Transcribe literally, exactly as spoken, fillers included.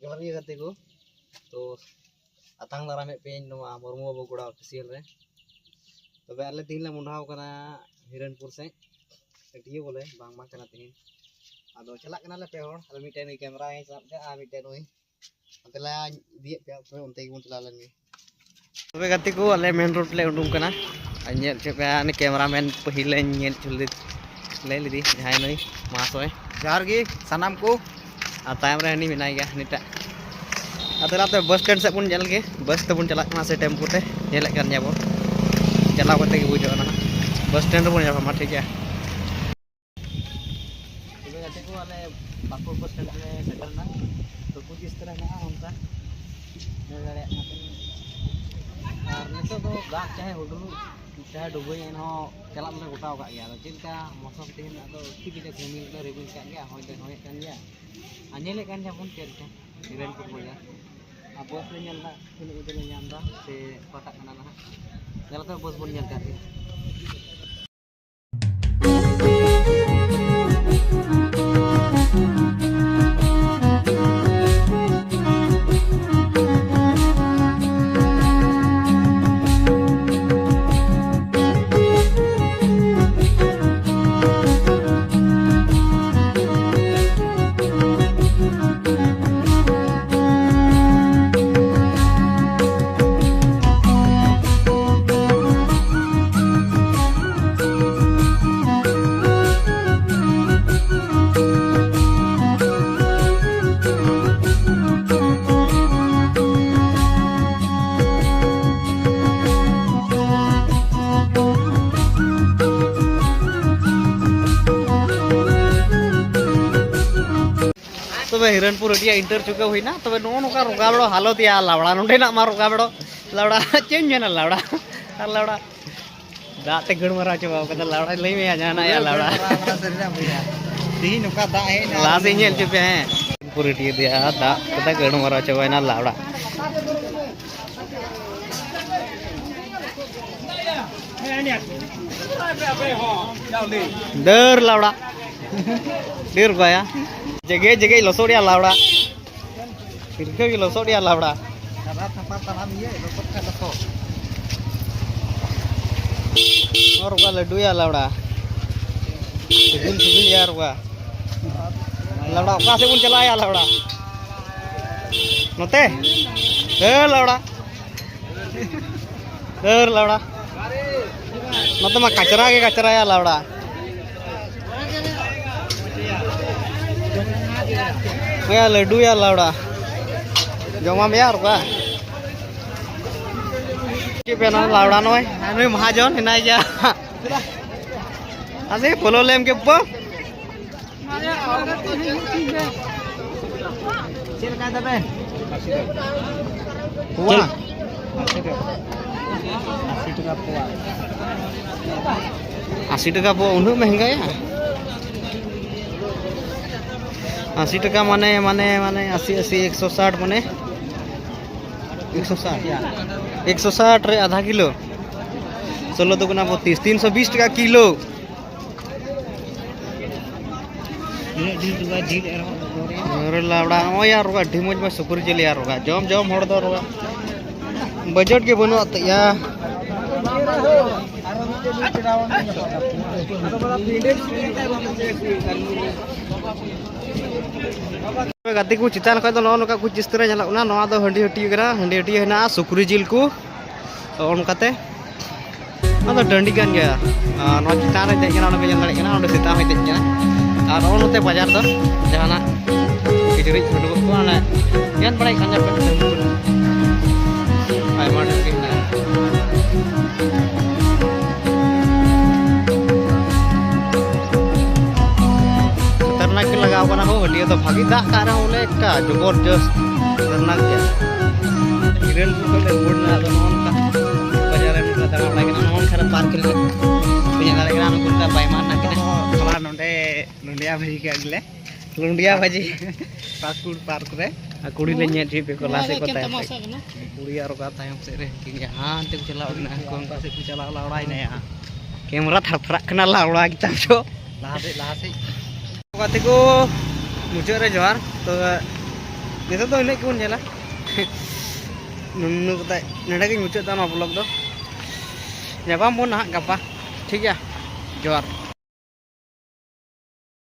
ᱡᱚᱦᱟᱨ ᱜᱮ ᱜᱟᱛᱮ ᱠᱚ᱾ ᱛᱚ ᱟᱛᱟᱝ ᱫᱟᱨᱟᱢᱮᱫ ᱯᱮᱭᱟᱹᱧ ᱱᱚᱣᱟ ᱢᱩᱨᱢᱩ ᱵᱟᱹᱵᱩ ᱜᱚᱲᱟ ᱚᱯᱷᱤᱥᱤᱭᱟᱞ ᱨᱮ᱾ ᱛᱚᱵᱮ ᱟᱞᱮ ᱛᱮᱦᱮᱧ ᱞᱮ ᱢᱚᱦᱰᱟᱣ ᱠᱟᱱᱟ ᱦᱤᱨᱚᱱᱯᱩᱨ ᱥᱮᱫ, ᱦᱟᱹᱴᱤᱭᱟᱹ ᱵᱚᱞᱮ, ᱵᱟᱝ ᱵᱟᱝ ᱠᱟᱱᱟ ᱛᱮᱦᱮᱧ᱾ ᱟᱫᱚ ᱪᱟᱞᱟᱜ ᱠᱟᱱᱟᱞᱮ ᱯᱮ ᱦᱚᱲ, ᱟᱫᱚ ᱢᱤᱫᱴᱮᱱ ᱱᱩᱭ ᱠᱮᱢᱨᱟᱭ ᱥᱟᱵ ᱠᱟᱜᱼᱟ ᱟᱨ ᱢᱤᱫᱴᱮᱱ ᱱᱩᱭ ᱚᱱᱛᱮ ᱞᱟᱝ ᱤᱫᱤᱭᱮᱫ ᱯᱮᱭᱟ, ᱛᱚᱵᱮ ᱚᱱᱛᱮ ᱜᱮᱵᱚᱱ ᱪᱟᱞᱟᱣ ᱞᱮᱱ ᱜᱮ᱾ ᱛᱚᱵᱮ ᱜᱟᱛᱮ ᱠᱚ, ᱟᱞᱮ ᱢᱮᱱ ᱨᱳᱰ ᱞᱮ ᱩᱰᱩᱝ ᱠᱟᱱᱟ᱾ ᱟᱨ ᱧᱮᱞ ᱦᱚᱪᱚ ᱯᱮᱭᱟ, ᱩᱱᱤ ᱠᱮᱢᱨᱟ ᱢᱮᱱ ᱯᱟᱹᱦᱤᱞ ᱞᱮ ᱧᱮᱞ ᱦᱚᱪᱚ ᱞᱮᱫᱮ, ᱞᱟᱹᱭ ᱞᱮᱫᱮ ᱡᱟᱦᱟᱸᱭ ᱱᱩᱭ ᱢᱟᱦᱟᱥᱚᱭ᱾ ᱡᱚᱦᱟᱨ ᱜᱮ ᱥᱟᱱᱟᱢ ᱠᱚ᱾ ᱟᱨ ᱛᱟᱭᱚᱢ ᱨᱮ ᱦᱟᱹᱱᱤ ᱢᱮᱱᱟᱭ ᱜᱮᱭᱟ, ᱦᱟᱹᱱᱤᱴᱟᱜ᱾ ᱟᱨ ᱛᱟᱦᱚᱞᱮ ᱟᱯᱮ ᱵᱟᱥ ᱥᱴᱮᱱᱰ ᱥᱮᱫ ᱵᱚᱱ ᱧᱮᱞ ᱜᱮ, ᱵᱟᱥ ᱛᱮᱵᱚᱱ ᱪᱟᱞᱟᱜ ᱠᱟᱱᱟ ᱥᱮ ᱴᱮᱢᱯᱩ ᱛᱮ, ᱧᱮᱞᱮᱫ ᱠᱟᱱ ᱜᱮᱭᱟ ᱵᱚᱱ᱾ ᱪᱟᱞᱟᱣ ᱠᱟᱛᱮ ᱜᱮ ᱵᱩᱡᱷᱟᱹᱜᱼᱟ ᱱᱟᱦᱟᱜ᱾ ᱵᱟᱥ ᱥᱴᱮᱱᱰ ᱨᱮᱵᱚᱱ ᱧᱟᱯᱟᱢᱟ, ᱴᱷᱤᱠ ᱜᱮᱭᱟ᱾ ᱛᱚᱵᱮ ᱜᱟᱛᱮ ᱠᱚ, ᱟᱞᱮ ᱯᱟᱹᱠᱩᱲ ᱵᱟᱥ ᱥᱴᱮᱱᱰ ᱞᱮ ᱥᱮᱴᱮᱨ ᱮᱱᱟ᱾ ᱛᱚ ᱯᱚᱸᱪᱤᱥ ᱛᱟᱹᱨᱤᱠᱷ ᱢᱮᱱᱟᱜᱼᱟ ᱚᱱᱠᱟ, ᱧᱮᱞ ᱫᱟᱲᱮᱭᱟᱜ ᱠᱟᱱᱟ ᱯᱮ᱾ ᱟᱨ ᱱᱤᱛᱚᱜ ᱫᱚ ᱫᱟᱜ ᱪᱟᱦᱮ ᱦᱩᱰᱩᱨ ᱪᱟᱦᱮ ᱰᱩᱵᱟᱹᱭ, ᱮᱱᱦᱚᱸ ᱪᱟᱞᱟᱜ ᱫᱚᱞᱮ ᱜᱚᱴᱟᱣ ᱟᱠᱟᱫ ᱜᱮᱭᱟ᱾ ᱟᱫᱚ ᱪᱮᱫ ᱞᱮᱠᱟ ᱢᱳᱥᱚᱢ ᱛᱮᱦᱮᱧ, ᱟᱫᱚ ᱴᱷᱤᱠ ᱜᱮᱭᱟ, ᱨᱤᱢᱤᱞ ᱫᱚ ᱨᱤᱢᱤᱞ ᱠᱟᱜ ᱜᱮᱭᱟ, ᱦᱚᱭ ᱫᱚᱭ ᱦᱚᱭᱮᱫ ᱠᱟᱱ ᱜᱮᱭᱟ᱾ ᱟᱨ ᱧᱮᱞᱮᱫ ᱠᱟᱱ ᱜᱮᱭᱟ ᱵᱚᱱ ᱪᱮᱫ ᱞᱮᱠᱟ ᱦᱤᱨᱚᱱᱯᱩᱨ ᱵᱟᱡᱟᱨ᱾ ᱟᱨ ᱵᱟᱥ ᱞᱮ ᱧᱮᱞ ᱮᱫᱟ ᱛᱤᱱᱟᱹᱜ ᱵᱟᱡᱮ ᱞᱮ ᱧᱟᱢ ᱮᱫᱟ ᱥᱮ ᱚᱠᱟᱴᱟᱜ ᱠᱟᱱᱟ ᱱᱟᱦᱟᱜ᱾ ᱧᱮᱞ ᱛᱚᱵᱮ ᱵᱟᱥ ᱵᱚᱱ ᱧᱮᱞ ᱠᱟᱜ ᱜᱮ᱾ ᱛᱚᱵᱮ ᱦᱤᱨᱚᱱᱯᱩᱨ ᱦᱟᱹᱴᱤᱭᱟ ᱤᱱᱴᱟᱨ ᱪᱩᱠᱟᱹᱣ ᱦᱩᱭᱱᱟ᱾ ᱛᱚᱵᱮ ᱱᱚᱜᱼᱚ ᱱᱚᱝᱠᱟ ᱨᱚᱜᱟ ᱵᱮᱲᱚ ᱦᱟᱞᱚᱛ ᱭᱟ ᱞᱟᱣᱲᱟ, ᱱᱚᱸᱰᱮᱱᱟᱜ ᱢᱟ ᱨᱚᱜᱟ ᱵᱮᱲᱚ ᱞᱟᱣᱲᱟ᱾ ᱪᱮᱫ ᱤᱧ ᱢᱮᱱᱟ, ᱞᱟᱣᱲᱟ ᱟᱨ ᱞᱟᱣᱲᱟ᱾ ᱫᱟᱜ ᱛᱮ ᱜᱟᱹᱲ ᱢᱟᱨᱟᱣ ᱪᱟᱵᱟᱣ ᱠᱟᱫᱟ ᱞᱟᱣᱲᱟ, ᱞᱟᱹᱭ ᱢᱮᱭᱟ ᱡᱟᱦᱟᱱᱟᱜ ᱭᱟ ᱞᱟᱣᱲᱟ᱾ ᱛᱮᱦᱤᱧ ᱱᱚᱝᱠᱟ ᱫᱟᱜ ᱦᱮᱡ ᱮᱱᱟ᱾ ᱞᱟᱦᱟ ᱥᱮᱫ ᱧᱮᱞ ᱦᱚᱪᱚ ᱯᱮ, ᱦᱮᱸ᱾ ᱯᱩᱨᱟᱹ ᱴᱤᱭᱟᱹ ᱫᱮᱭᱟ ᱫᱟᱜ ᱠᱟᱫᱟ, ᱜᱟᱹᱲ ᱢᱟᱨᱟᱣ ᱪᱟᱵᱟᱭᱮᱱᱟ ᱞᱟᱣᱲᱟ᱾ ᱰᱟᱹᱨ ᱞᱟᱣᱲᱟ᱾ ᱰᱟᱹᱨ ᱵᱟᱭᱟ᱾ ᱡᱮᱜᱮ ᱡᱮᱜᱮ ᱞᱚᱥᱚᱫ ᱨᱮᱭᱟᱜ ᱞᱟᱣᱲᱟ᱾ ᱯᱤᱨᱠᱷᱟᱹ ᱜᱮ ᱞᱚᱥᱚᱫ ᱭᱟ ᱞᱟᱣᱲᱟ᱾ ᱥᱟᱫᱟ ᱥᱟᱯᱷᱟ ᱛᱟᱲᱟᱢ ᱤᱭᱟᱹ, ᱞᱚᱥᱚᱫ ᱠᱷᱟᱡ ᱞᱚᱥᱚᱫ᱾ ᱦᱚᱨ ᱚᱠᱟ ᱞᱟᱹᱰᱩ ᱭᱟ ᱞᱟᱣᱲᱟ᱾ ᱥᱤᱵᱤᱞ ᱥᱤᱵᱤᱞ ᱭᱟ ᱚᱠᱟ᱾ ᱞᱟᱣᱲᱟ ᱚᱠᱟ ᱥᱮᱫ ᱵᱚᱱ ᱪᱟᱞᱟᱜᱼᱟ ᱭᱟ ᱞᱟᱣᱲᱟ? ᱱᱚᱛᱮ? ᱦᱮ ᱞᱟᱣᱲᱟ᱾ ᱦᱮ ᱞᱟᱣᱲᱟ᱾ ᱱᱚᱛᱮ ᱢᱟ ᱠᱟᱪᱨᱟ ᱜᱮ ᱠᱟᱪᱨᱟ ᱭᱟ ᱞᱟᱣᱲᱟ᱾ ᱦᱮ ᱞᱟᱹᱰᱩ ᱭᱟ ᱞᱟᱣᱲᱟ᱾ ᱡᱚᱢᱟᱢ ᱭᱟ ᱟᱨ ᱚᱠᱟ? ᱪᱮᱫ ᱯᱮ ᱱᱚᱣᱟ ᱞᱟᱣᱲᱟ ᱱᱚᱜᱼᱚᱭ? ᱱᱩᱭ ᱢᱟᱦᱟᱡᱚᱱ ᱦᱮᱱᱟᱭ ᱜᱮᱭᱟ᱾ ᱟᱥᱮ ᱯᱷᱚᱞᱚ ᱞᱮᱢ ᱠᱮ ᱯᱚ᱾ ᱪᱮᱫ ᱞᱮᱠᱟ ᱛᱟᱵᱮᱱ? ᱯᱚᱣᱟ? ᱟᱥᱤ ᱴᱟᱠᱟ ᱯᱚᱣᱟ᱾ ᱟᱥᱤ ᱴᱟᱠᱟ ᱯᱚᱣᱟ, ᱩᱱᱟᱹᱜ ᱢᱮᱦᱮᱝᱜᱟᱭᱟ? ᱟᱥᱤ ᱴᱟᱠᱟ ᱢᱟᱱᱮ, ᱢᱟᱱᱮ, ᱢᱟᱱᱮ, ᱟᱥᱤ, ᱟᱥᱤ, ᱮᱠᱥᱚ ᱥᱟᱴ ᱢᱟᱱᱮ? ᱮᱠᱥᱚ ᱥᱟᱴ᱾ ᱮᱠᱥᱚ ᱥᱟᱴ ᱨᱮ ᱟᱫᱷᱟ ᱠᱤᱞᱳ᱾ ᱥᱳᱞᱳ ᱫᱩ ᱜᱩᱱᱟ ᱵᱚᱛᱤᱥ, ᱛᱤᱱᱥᱚ ᱵᱤᱥ ᱴᱟᱠᱟ ᱠᱤᱞᱳ᱾ ᱩᱱᱟᱹᱜ ᱰᱷᱮᱨ ᱫᱚ ᱵᱟᱭ ᱰᱷᱮᱨ ᱮᱱ ᱨᱮᱦᱚᱸ ᱫᱚᱨ ᱭᱟ᱾ ᱟᱨᱮ ᱞᱟᱣᱲᱟ, ᱱᱚᱜᱼᱚᱭ ᱭᱟ ᱨᱚᱜᱟ, ᱟᱹᱰᱤ ᱢᱚᱡᱽ ᱢᱚᱡᱽ ᱥᱩᱠᱨᱤ ᱡᱤᱞ ᱭᱟ ᱨᱚᱜᱟ᱾ ᱡᱚᱢ ᱡᱚᱢ ᱦᱚᱲ ᱫᱚ ᱨᱚᱜᱟ᱾ ᱵᱟᱡᱮᱴ ᱜᱮ ᱵᱟᱹᱱᱩᱜ ᱛᱟᱭᱟ᱾ ᱜᱟᱛᱮ ᱠᱚ ᱪᱮᱛᱟᱱ ᱠᱷᱚᱱ ᱫᱚ ᱱᱚᱜᱼᱚ ᱱᱚᱝᱠᱟ ᱠᱚ ᱪᱤᱥᱛᱟᱹᱨ ᱧᱮᱞᱚᱜ ᱠᱟᱱᱟ᱾ ᱱᱚᱣᱟ ᱫᱚ ᱦᱟᱺᱰᱤ ᱦᱟᱹᱴᱤᱭᱟᱹ ᱠᱟᱱᱟ, ᱦᱟᱺᱰᱤ ᱦᱟᱹᱴᱤᱭᱟᱹ ᱦᱮᱱᱟᱜᱼᱟ, ᱥᱩᱠᱨᱤ ᱡᱤᱞ ᱠᱚ᱾ ᱛᱚ ᱚᱱᱠᱟᱛᱮ ᱱᱚᱣᱟ ᱫᱚ ᱴᱟᱺᱰᱤ ᱠᱟᱱ ᱜᱮᱭᱟ᱾ ᱟᱨ ᱱᱚᱣᱟ ᱪᱮᱛᱟᱱ ᱨᱮ ᱫᱮᱡ ᱠᱟᱱᱟ, ᱚᱸᱰᱮ ᱯᱮ ᱧᱮᱞ ᱫᱟᱲᱮᱭᱟᱜ ᱠᱟᱱᱟ, ᱚᱸᱰᱮ ᱥᱮᱛᱟ ᱦᱚᱸᱭ ᱫᱮᱡ ᱠᱟᱱᱟ᱾ ᱟᱨ ᱱᱚᱜᱼᱚ ᱱᱚᱛᱮ ᱵᱟᱡᱟᱨ ᱫᱚ ᱡᱟᱦᱟᱱᱟᱜ ᱠᱤᱪᱨᱤᱡ ᱩᱰᱩᱠᱚᱜ ᱠᱟᱱᱟ, ᱚᱱᱮ ᱧᱮᱞ ᱵᱟᱲᱟᱭ ᱠᱟᱱ ᱜᱮᱭᱟ ᱯᱮ, ᱟᱭᱢᱟ ᱰᱷᱮᱨ ᱜᱮ ᱦᱮᱱᱟᱜᱼᱟ᱾ ᱠᱷᱟᱛᱟᱨᱱᱟᱠ ᱜᱮ ᱞᱟᱜᱟᱣ ᱠᱟᱱᱟ ᱦᱳ ᱦᱟᱹᱴᱭᱟᱹ ᱫᱚ᱾ ᱵᱷᱟᱜᱤ ᱫᱟᱜ ᱠᱟᱜ ᱨᱮᱦᱚᱸ ᱚᱱᱮ ᱮᱠᱴᱟ ᱡᱚᱵᱚᱨ ᱡᱚᱥ ᱠᱷᱟᱛᱟᱨᱱᱟᱠ ᱜᱮᱭᱟ᱾ ᱦᱤᱨᱟᱹᱱᱯᱩᱨ ᱠᱷᱚᱱ ᱞᱮ ᱨᱩᱣᱟᱹᱲ ᱮᱱᱟ᱾ ᱟᱫᱚ ᱱᱚᱜᱼᱚ ᱱᱚᱝᱠᱟ ᱵᱟᱡᱟᱨ ᱨᱮ ᱱᱚᱝᱠᱟ ᱫᱟᱬᱟ ᱵᱟᱲᱟᱭ ᱠᱟᱱᱟ᱾ ᱱᱚᱜᱼᱚ ᱱᱚᱝᱠᱟ ᱨᱮ ᱯᱟᱨᱠ ᱨᱮ ᱯᱮ ᱧᱮᱞ ᱫᱟᱲᱮᱭᱟᱜ ᱠᱟᱱᱟ, ᱱᱩᱠᱩ ᱱᱚᱝᱠᱟ ᱵᱟᱭᱢᱟ ᱨᱮᱱᱟᱜ ᱠᱟᱱᱟ᱾ ᱦᱚᱞᱟ ᱱᱚᱰᱮ ᱞᱩᱸᱰᱤᱭᱟ ᱵᱷᱟᱹᱡᱤ ᱠᱟᱜ ᱜᱮᱞᱮ᱾ ᱞᱩᱸᱰᱤᱭᱟ ᱵᱷᱟᱹᱡᱤ᱾ ᱯᱟᱠᱩᱲ ᱯᱟᱨᱠ ᱨᱮ᱾ ᱟᱨ ᱠᱩᱲᱤ ᱞᱮ ᱧᱮᱞ ᱦᱚᱪᱚᱭᱮᱫ ᱯᱮᱭᱟ ᱠᱚ ᱞᱟᱦᱟ ᱥᱮᱫ ᱠᱚ ᱛᱟᱦᱮᱸ ᱠᱟᱱᱟ᱾ ᱠᱩᱲᱤ ᱟᱨ ᱚᱠᱟ ᱛᱟᱭᱚᱢ ᱥᱮᱫ ᱨᱮ ᱦᱟᱱᱛᱮ ᱠᱚ ᱪᱟᱞᱟᱣ ᱠᱟᱱᱟ, ᱦᱟᱱᱠᱩ ᱦᱟᱱᱠᱟ ᱥᱮᱫ ᱠᱚ ᱪᱟᱞᱟᱣ ᱞᱟᱣᱲᱟᱭᱮᱱᱟ ᱭᱟ᱾ ᱠᱮᱢᱨᱟ ᱛᱷᱟᱨᱯᱷᱟᱨᱟᱜ ᱠᱟᱱᱟ, ᱞᱟᱣᱲᱟ ᱜᱮᱛᱟᱢ ᱪᱚ᱾ ᱞᱟᱦᱟ ᱥᱮᱫ, ᱞᱟᱦᱟ ᱥᱮᱫ᱾ ᱜᱟᱛᱮ ᱠᱚ, ᱢᱩᱪᱟᱹᱫ ᱨᱮ ᱡᱚᱦᱟᱨ᱾ ᱛᱚ, ᱱᱤᱛᱚᱜ ᱫᱚ ᱤᱱᱟᱹᱜ ᱜᱮᱵᱚᱱ ᱧᱮᱞᱟ᱾ ᱱᱩᱱᱩ ᱠᱟᱛᱮ ᱱᱚᱰᱮ ᱜᱤᱧ ᱢᱩᱪᱟᱹᱫ ᱮᱫᱟ ᱱᱚᱣᱟ ᱵᱞᱚᱜ ᱫᱚ᱾ ᱧᱟᱯᱟᱢ ᱵᱚᱱ ᱱᱟᱦᱟᱜ ᱜᱟᱯᱟ, ᱴᱷᱤᱠ ᱜᱮᱭᱟ? ᱡᱚᱦᱟᱨ᱾